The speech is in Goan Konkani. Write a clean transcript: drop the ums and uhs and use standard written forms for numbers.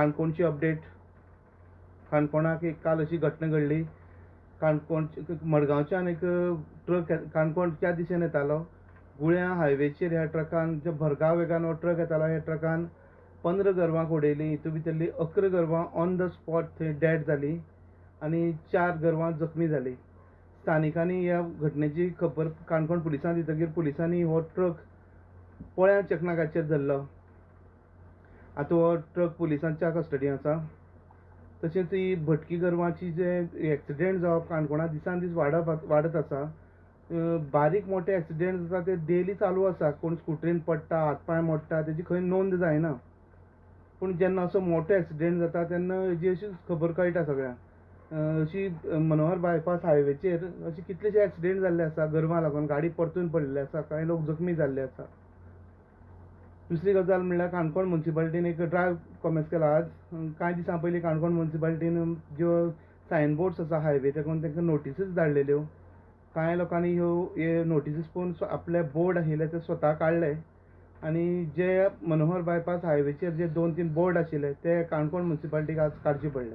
काणकोणची अपडेट. काणकोणाक एक काल अशी घटना घडली. काणकोण मडगांवच्यान एक ट्रक काणकोणच्या दिशेन येतालो. गुळ्यां हायवेचेर ह्या ट्रकान जे भरगांव वेगान हो ट्रक येतालो, ह्या ट्रकान 15 गोरवांक उडयलीं. हितूंत भितरलीं 11 गोरवां ऑन the spot थंय डॅड जालीं आनी 4 गोरवां जखमी जालीं. स्थानिकांनी ह्या घटनेची खबर काणकोण पुलिसांक दितकीर पुलिसांनी हो ट्रक पोळ्यां चेकनाकाचेर धरलो. आतां हो ट्रक पुलिसांच्या कस्टडीन आसा. तशेंच ही भटकी गोरवांची जे एक्सिडेंट जावप काणकोणांत दिसान दीस वाडत आसा. बारीक मोठे एक्सिडेंट जाता ते डेली चालू आसा. कोण स्कुटरीन पडटा, हात पांय मोडटा, तेजी खंय नोंद जायना. पूण जेन्ना असो मोठो एक्सिडेंट जाता तेन्ना हेजी अशी खबर कळटा सगळ्यांक. अशी मनोहर बायपास हायवेचेर अशे कितलेशे एक्सिडेंट जाल्ले आसा. गोरवां लागून गाडी परतून पडलेली आसा, कांय लोक जखमी जाल्ले आसा. दुसरी गजाल म्हणल्यार काणकोण मुन्सिपालिटीन एक ड्रायव्ह कॉमेस केला आज. कांय दिसां पयलीं काणकोण मुन्सिपालिटीन ज्यो सायन बोर्ड्स आसा हायवे तेकून तांकां नोटिसीस धाडलेल्यो. कांय लोकांनी ह्यो नोटिसीस पळोवन आपले बोर्ड आशिल्ले ते स्वता काडले आनी जे मनोहर बायपास हायवेचेर जे 2-3 बोर्ड आशिल्ले ते काणकोण मुन्सिपालिटीक आज काडचे पडले.